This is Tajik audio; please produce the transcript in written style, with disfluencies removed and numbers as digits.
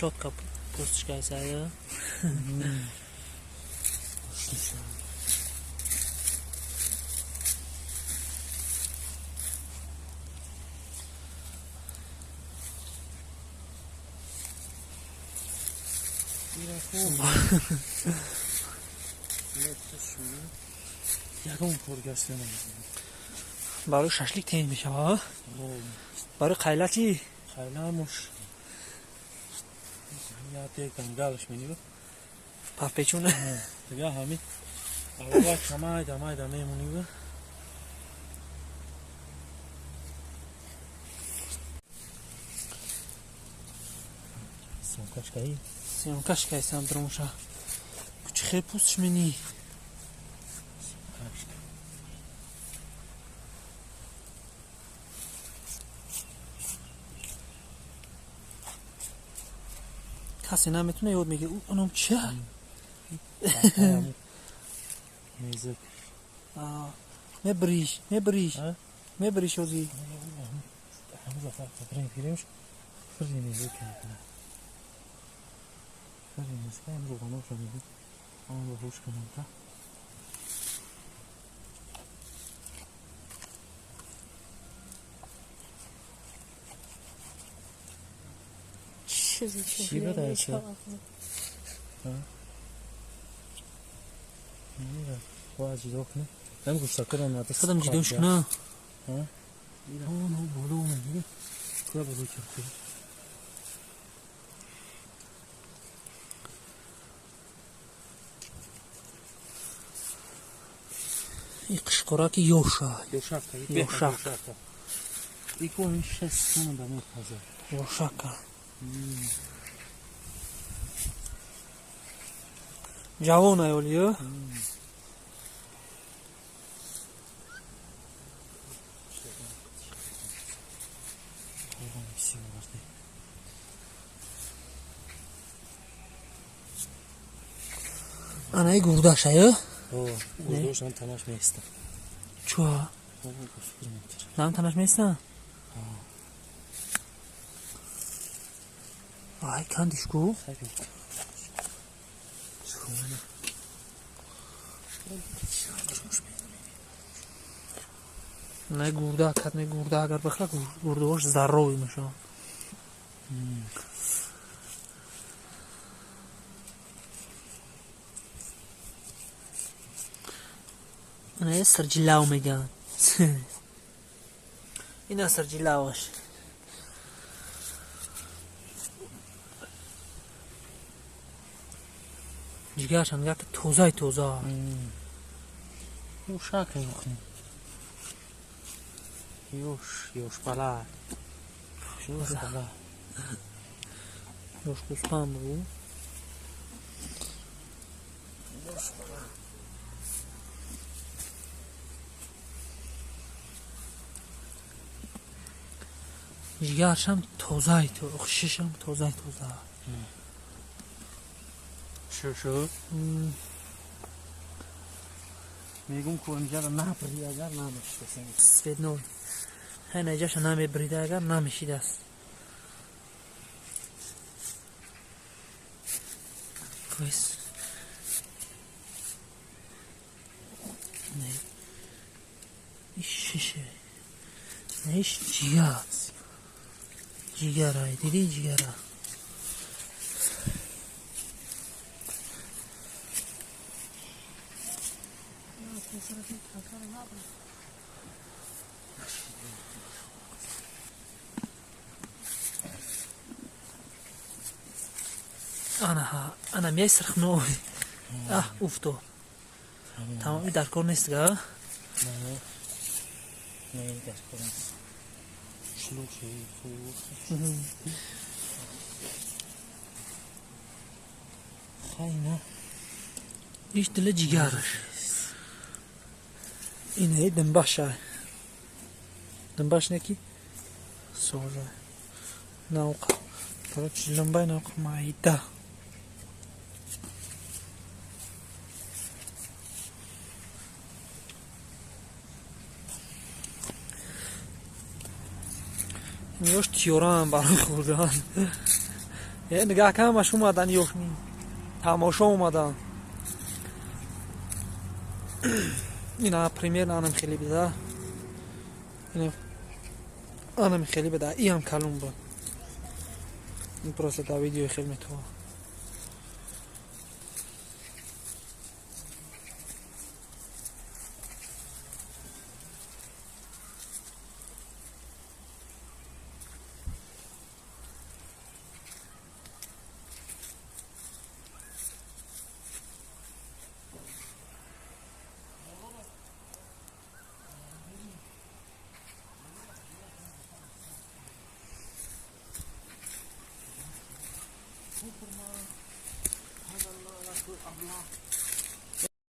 Чётко пӯстш кайсая. Ягон кор гашта намезанад. Барои шашлик тeng мешава. Барои қайла чӣ? Қайламуш як дангалаш менива. Пафпечун. Дига ҳами аввал майда майда мемонива. Съёмкаш каи? Съёмкаш кайсам дромуша. Чӣ хел пӯстш менӣ? Касе наметуна ёд мегир. Оном чия? Мезак. Мебриш, мебриш. Мебриш ози. Чӣ бадаеса? Бояд ҷудо кунем. Ам гӯштакара нада. Худам ҷудош кунам. Боло мегири. Куя боло чархи. И қишқораки ёша. Ёшака. Ёшака. Ико ин 6 сомон да мепаза. Ёшака. Ҷавон аёлиё? Анаи гурдаш аю? Гурдашам танаш меиста. Чуа? Нам танаш меиста? Ай, кандиш ку? Не гурда, кат не гурда, агар бихра гурдаош здоровый мешаванд. Ана сарҷилав мегӯянд. Ина сарҷилаваш. Ҷигаршам як тозаи тоза. Ёшака ёхни. Ёш, ёшбала. Ёшбала. Ёш гӯспанд бу. Ёшбала. Ҷигаршам тозаи шишам тозаи тоза. Шу. Мегум ку инҷара набри агар намешидасем. Цветной. Ҳай наҷаша намебрида агар намешидааст. Вис. Не. Иш шише. Не иш ҷигар. Ҷигара, дидӣ ҷигара. Анаҳа, ана мияй сирхной. Аҳ, уфто. Тамом, дар кор нест га? Не, дар кор нест. Шлуши, хайна. Иш дила ҷигараш. Инаи димбаша. Димбаш не ки соза. Науқа. Короче, лимбай науқа майда. Ёш тиёраам барои хӯрдан. Нигоҳ ҳамаш омадан, ёшни тамошо омадан. Ина примерно анам хеле буда, анам хеле буда, иам калон буд. Просто дар видеои хел метавон. هذا الله.